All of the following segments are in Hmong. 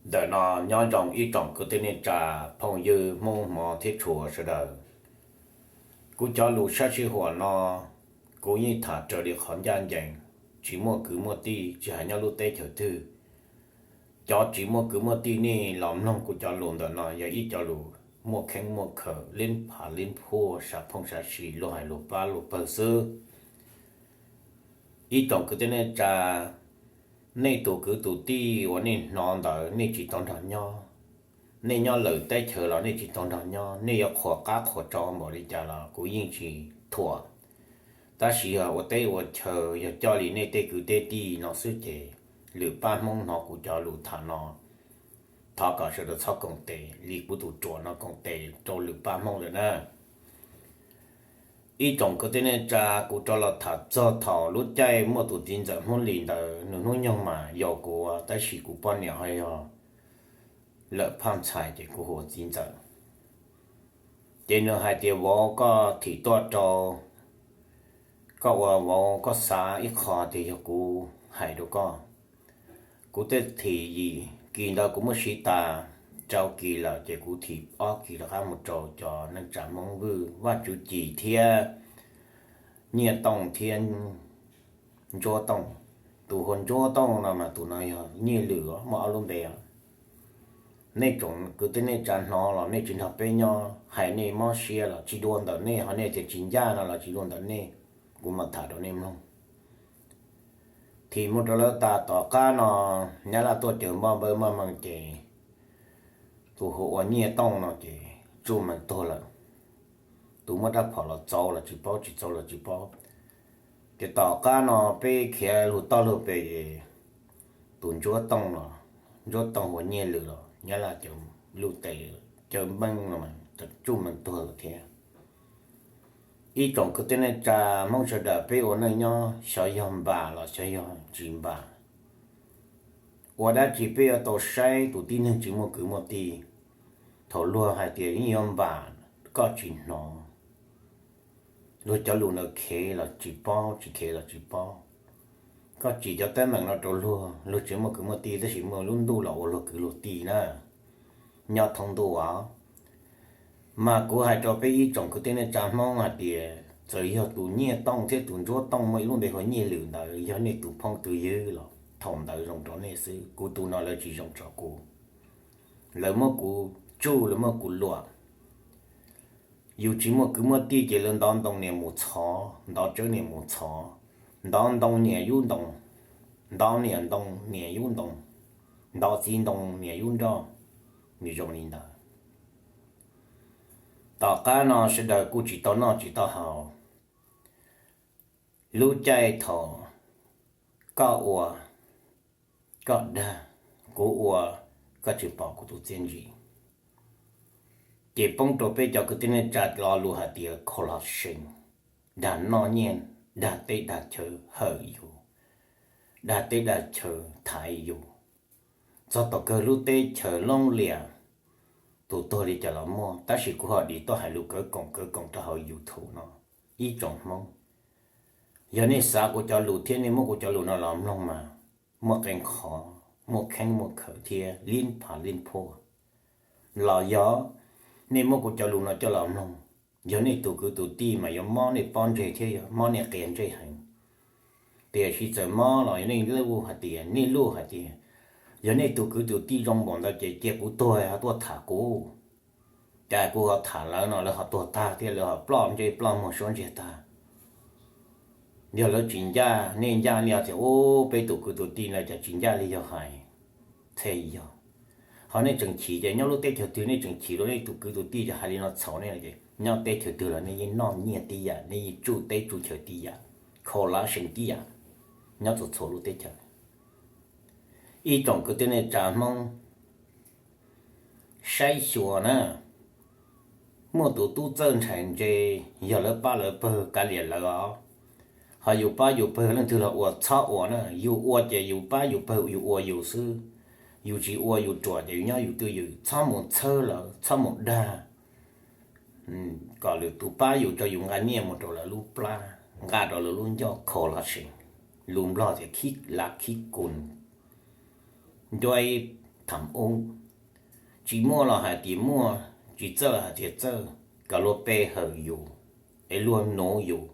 Ntawm no nyob zoo ib tsoom kwv tij neej tsa, phooj ywg Hmoob Hmov thiab tshua sawv daws. Kuv cov lus sab sij huam no, kuv yeej tham raws li qhov ncaj ncees, tsis muaj kwv muaj tij, tsis hais nyob lub teb chaws twg. Cov tsis muaj kwv muaj tij nej los mloog kuv cov lus ntawm no, yog ib cov lus muaj kheeb muaj khawm, lib phav lib phuaj, sav phooj sav sim, luag hais luag pab luag pawg xwb. Ib tsoom kwv tij neej tsa, nej tus kwv tus tij uas nej hnov ntawd nej tsis tau nrog nyob. Nej nyob lwm teb chaws los nej tsis tau nrog nyob, nej yuav qhuas qab qhuas tsau npaum li cas los kuv yeej tsis thuam. Tab sis yog ua teb ua chaw, yog coj li nej tej kwv tej tij no xwb ces lwm pab Hmoob hnov kuv cov lus tham no, thov kom sawv daws txhob koom tes li kuv tus ruam no koom tes rau lwm pab Hmoob lawm na. Ib tsoom kwv tij neej tsa, kuv rov los tham txog thaum lub caij muaj tus txiv ntxawm Hmoob Lis ntawd, nws hnub nyoog mas yau kuv, tab sis kuv poj niam ho yog lawm phaj ntxhais ces kuv hu ua txiv ntxawm. Ces nws hais tias, vauv, koj thim tuaj rau, koj ua vauv koj xav ib qho tias yog kuv hais rau koj. Kuv tej thim yim kis ntawd kuv muab siv tas rau kis lawm ces kuv thim ob kis rov qab mus rau cov neej tsa Hmoob Vwj, Vaj Tswv Ci thiab Nyiaj Tooj thiab Ntsuab Tooj. Tus hu ua Ntsuab Tooj no mas tus no yog Nyiaj Lwm, muaj ob lub npe. Nej tsoom kwv tij neej tsa hnov los nej tsis nrog peb nyob, hais nej mob siab los tsis dua ntawm nej, ho nej tias tsis ncaj no los tsis dua ntawm nej. Kuv mam tham rau nej mloog. Thim mus rau lawv tas tom qab no, Nyab Laj tuaj caw npoj npawb maj mees ces tus hu ua Nyiaj Tooj no ces tsuj mees tuag lawm. Tus muab rab phom los txaus los tsis paub, tsis txaus los tsis paub. Ces tom qab no peb khiav lug toj lug pes ces tus Ntsuab Tooj no, Ntsuab Tooj hu ua Nyiaj Lwm los Nyab Laj caw lub tes caw npeej no tsuj mees tuag lawm thiab. Ib tsoom kwv tij neej tsa Hmoob sawv daws, peb ua neej nyob xyov yog npam los xyov yog tsis npam. Ua dab tsi peb yuav tau saib tus tib neeg tsis muaj kwv muaj tij. Thaum luag hais tias yeej yuav npam, koj tsis hnov, luag cov lus ntawd khev los tsis paub, tsis khev los tsis paub. Koj tsim cov teeb meem no rau luag, luag tsis muaj kwv muaj tij tab sis muaj lub ntuj los ua luag kwv luag tij na, nyob thoob ntuj os. Mas kuv hais rau peb ib tsoom kwv tij neej tsa Hmoob hais tias txawm yog tus Nyiaj Tooj thiab tus Ntsuab Tooj muaj ib lub npe hu Nyiaj Lwm ntawd yog nej tus phooj tus ywg los thaum ntawd zoo rau nej xwb, kuv tus no lawv tsis zoo rau kuv. Lawv muab kuv tsuj, lawv muab kuv luam. Yus tsis muaj kwv muaj tij ces lawv ntov ntoo niam mus txhov, ntov tsawb niam mus txhov, ntov ntoo niam yub ntoo, ntov niam ntoo niam yub ntoo, ntov txiv ntoo niam yub nroj. Nws zoo li ntawd. Tom qab no sawv daws kuj tsis tau noj tsis tau haus. Lub caij thaum koj ua, koj dag, kuv ua, koj tsis pom kuv tus txiaj ntsig. Ces poob rau peb cov kwv tij neej tsa lo lus hais tias corruption, dag noj nyiaj, dag teb dag chaw hawm yus, dag teb dag chaw thaiv yus. Txog tom kawg lub teb chaws loob lias, tus tuag li cas los muaj, tab sis kuv ho dim tuaj hais lus kawv koom kawv koom rau hauv YouTube no. Ib tsoom Hmoob, yog nej xav kuv cov lus thiab nej muab kuv cov lus no los mloog mas muaj qee qhov, muaj kheeb muaj khawm thiab lib phav lib phuaj. Los yog nej muab kuv cov lus no coj los mloog, yog nej tus kwv tus tij mas yuav mob nej pob ntseg thiab yuav mob nej qias ntsej heev. Tiam sis txawm mob los yog nej luj hais tias, nej luj hais tias, yog nej tus kwv tus tij zoo npaum ntawd ces cia kuv tuag ho tuaj tham kuv. Cas kuv ho tham lawv no lawv ho tuag tag thiab lawv ho ploj ntsej ploj muag suab ntsiag tag. Yog lawv tsis ncaj, nej ncaj nej ho tias, ub, peb tus kwv tus tij no cas tsis ncaj li yog hais. Txhe yog, ho nej tseem chim ces nyob lub teb chaws twg nej tseem chim rau nej tus kwv tus tij ces hais li no txhaum nej ces nyob teb chaws twg los nej yeej noj nyiaj tib yam, nej yeej tsuj teb tsuj chaw tib yam, khaus lav seem tib yam, nyob txhua txhua lub teb chaws. Ib tsoom kwv tij neej tsa Hmoob, saib xyuas na, muaj tus tub txawj ntshai ntse, yog lawv pab lawv pawg kav liam lawv os. Ho yus pab yus pawg leej twg los ua txhob ua na, yus ua ces yus pab yus pawg yus ua yus xwb, yus tsis ua yus ruam ces yus nyob yus twj ywm, txhob mus txhawb lawv, txhob mus dag. Kom lwm tus pab yus, tso yus nqa nyiaj mus rau lawv lub plab, nqa rau lawv lub ncauj, khaus lav seem, lus Nplog tias khib lav khib kus, ncuab ib tham ub, tsis muaj los hais tias muaj, tsis txawj hais tias txawj, kom luag pe hawm yus, es luag nuv yus,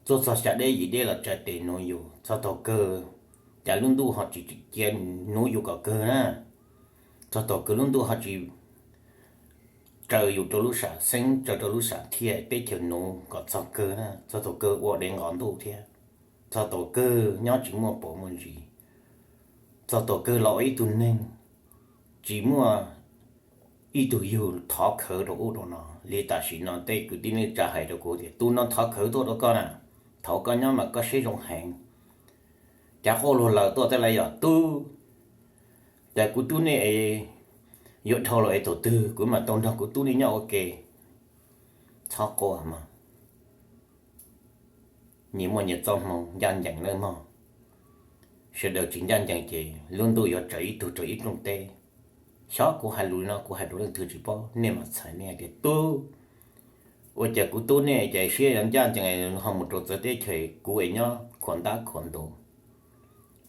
txog txog xya deb yim deb los tsa tes nuv yus, txog thaum kawg cas lub ntuj ho tsis cia nuv yus kom kawg na, txog thaum kawg lub ntuj ho tsis raws yus rau lub sam xeeb, raws rau lub sam thiaj teb chaws nuv kom txog kawg na, txog thaum kawg ua dev nqos ntuj thiab, txog thaum kawg nyob tsis muaj pom muaj ntsis, txog thaum kawg los ua ib tug neeg tsis muaj ib tug yug thov khawv rau ub rau no li tam sim no tej kwv tij neej tsa hais rau kuv tias tus no thov khawv tuaj rau koj na, thaum koj nyob mas koj siab zoo heev, cas quaj luag lawm tuaj tej lawv yog tub, cas kuv tub nej yuav dhau los es thaum twg kuv mam tau nrog kuv tub nej nyob ua ke, txhob quaj mog. Nyias muaj nyias txoj hmoo ncaj ncees nawb mog. Sawv daws tsis ncaj ncees ces lub ntuj yuav tsaws ib tug rau ib rooj teb. Xyov kuv hais lus li no kuv hais rau leej twg tsis paub, nej mam txhais nej tias tub, ua cas kuv tub nej ces siab yuav ncaj ncees ho mus rau txawv teb chaws, kuv es nyob khuam ntab khuam ntuv,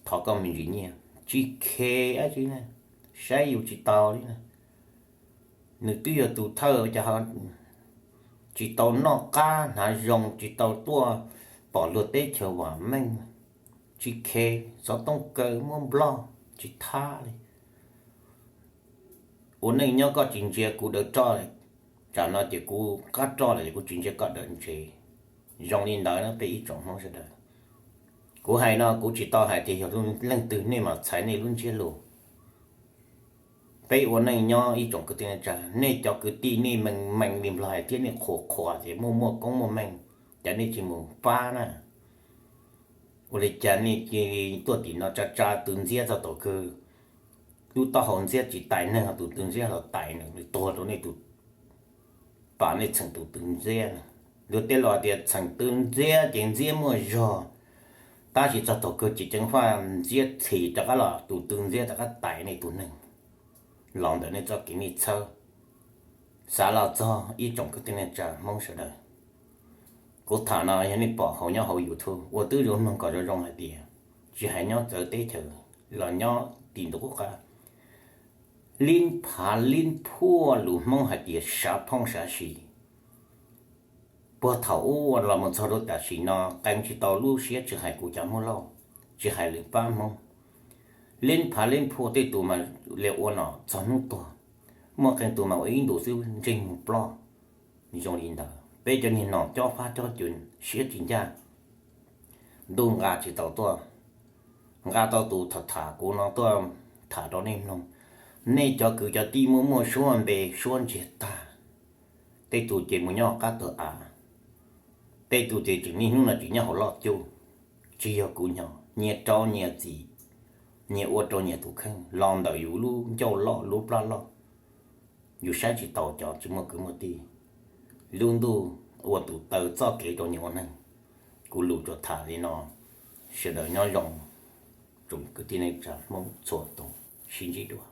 thov koj me ntsis nyiaj, tsis khe dab tsi na, saib yus tsis tau li na. Nws twb yog tus thawj cas tsis tau noj qab hnav zoo, tsis tau tuaj pom luag teb chaws vam meej, tsis khe, xov tooj kaw muab nplog tsis thab li. Ua neej nyob koj tsis ntsia kuv dawv roj li, tsam no ces kuv qab roj lawm ces kuv tsis ntsia koj dawv ntsev. Zoo li ntawd na peb ib tsoom Hmoob sawv daws. Kuv hais no kuv tsis tau hais tias yog leej twg, nej mam txhais nej lub ntsiab lus. Peb ua neej nyob ib tsoom kwv tij neej tsa, nej cov kwv tij nej mees mees li nplog hais thiab nej qhuas qhuas tias muaj muaj koob muaj meej, cas nej tsis mus pab na? Ua li cas nej cia li tuaj tim no tsa tsa tw ntxiab txog tom kawg, lub taub hau ntxiab tsis tais neeg, tus tw ntxiab los tais nws, nws tuag rau nej tus pas nej txheem tus tw ntxiab na. Luag tej laus tias txheem tw ntxiab ces ntxiab muaj zog, tab sis txog thaum kawg ces ceev faj ntxiab txhim rov qab los tus tw ntxiab rov qab tais nej tus neeg los ntawm nej txoj kev nej txhawb. Xav los txog ib tsoom kwv tij neej tsa Hmoob sawv daws, kuv tham no yog nej pom hauv nyob hauv YouTube ua tib zoo mloog kom zoo zoo hais tias tsis hais nyob txawv teb chaws los nyob tim ntuj qub qab, lib phav lib phuaj lus Hmoob hais tias sav phooj sav sis. Puag thaum ub los mus txog rau tam sim no qee tsis tau lub siab tsis hais kuv cov Hmoob Lauj, tsis hais lwm pab Hmoob. Lib phav lib phuaj tej tus mas li ua nom txog hnub tuag, muaj qee tus mas ua ib ntus xwb ntseeg mus ploj. Zoo li ntawd peb cov niag nom cob fab cob cua siab tsis ncaj, ntuj nqa tsis tau tuaj, nqa tau tus tham tham kuv no tuaj tham rau nej mloog. Nej cov kwv cov tij muaj muaj suab npe suab ntsiag tag, tej tus ces mus nyob qab tawg av, tej tus ces tseem niaj hnub no tseem nyob hauv loj cuj. Tsis yog kuv hnyos, nyias rau nyias txim, nyias ua rau nyias tus kheej los ntawm yus lub ncauj loj lub plab loj. Yus saib tsis taus cov tsis muaj kwv muaj tij, lub ntuj ua tus taw txoj kev rau nyias ua neeg. Kuv lus tsuas tham li no, sawv daws nyob zoo, tsoom kwv tij neej tsa Hmoob txhua tus, sib ntsib dua.